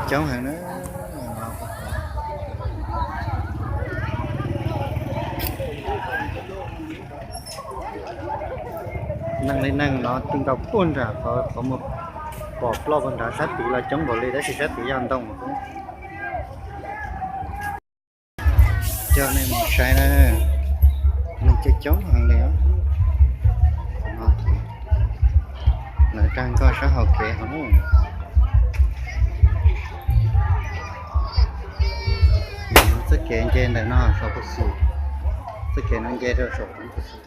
Coob heev na. Neeg li neeg no ti nkaus puag nram qhov, qhov muag pom ploj puag nrad, sab tid los coob npaum li tab sis sab tid yog ntoo xwb. Coj nej mus saib na, neeg coob coob heev li. Lawv dag nkoj sab hauv kev hauv. Txoj kev nce ntawm no saum Phuv Xim, txoj kev no nce rau saum Phuv Xim.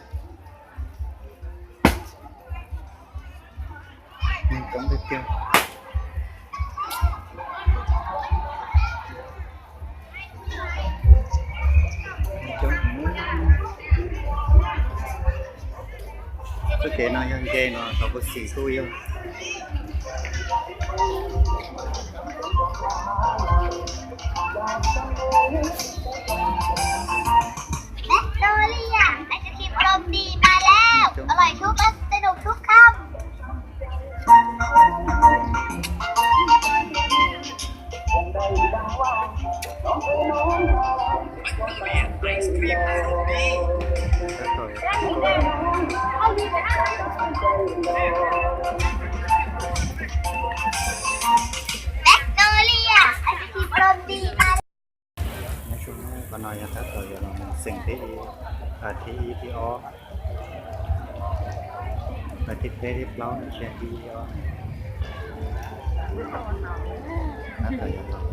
Neeg coob tiag tiag. Txoj kev no yog nce no saum Phuv Xim kuj yog.แมคโดเลีย ไอศกรีมอารมณ์ดีมาแล้ว อร่อยทุกรส สนุกทุกคำ แมคโดเลีย ไอศกรีมอารมณ์ดีมา Qhov no yog tab tom yuav los mus xeem thib ib, thib ib thib ob, thib peb thib plaub no, thib ib ob. Tab tom yuav los.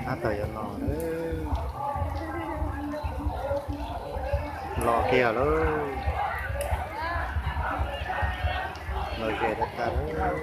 Tab tom yuav los, los kiag lawm. Los ze tag tag lawm.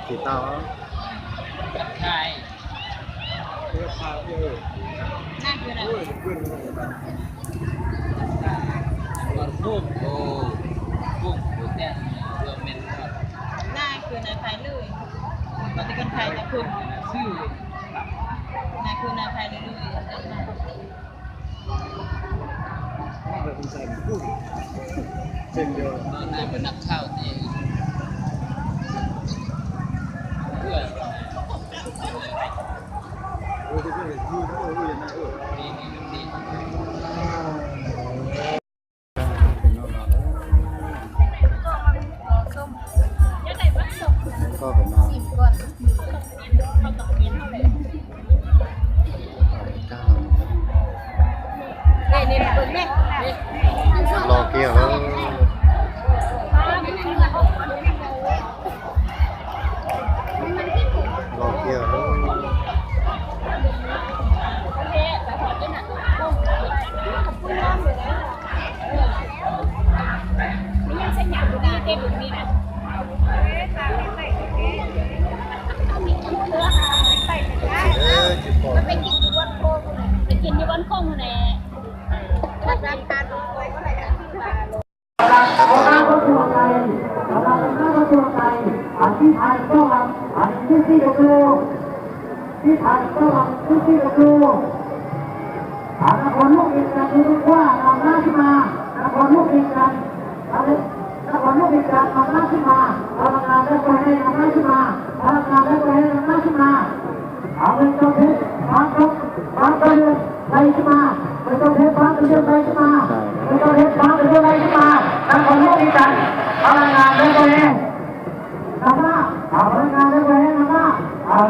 Tsis tau. Los kiag lawm. Los kiag lawm. Tsis pom. Nab Khoos Hnub Vias Cas tus tub Quaj nqa nab xwb mas, Nab Khoos Hnub Vias Cas, Nab Khoos Hnub Vias Cas nqa nab xwb mas, Pha Las Nkas Dawb Paug He nqa nab xwb mas, Pha Las Nkas Dawb Paug He nqa nab xwb mas. Hauv Mej Tau Pheb pab rau, pab rau Lwm Hlais xwb mas, Mej Tau Pheb pab rau Lwm Hlais xwb mas, Mej Tau Pheb pab rau Lwm Hlais xwb mas, Nab Khoos Hnub Vias Cas, Pha Las Nkas Dawb Paug He nqa mas, Pha Las Nkas Dawb Paug He nqa mas.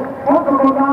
ob tug kaus ntawd.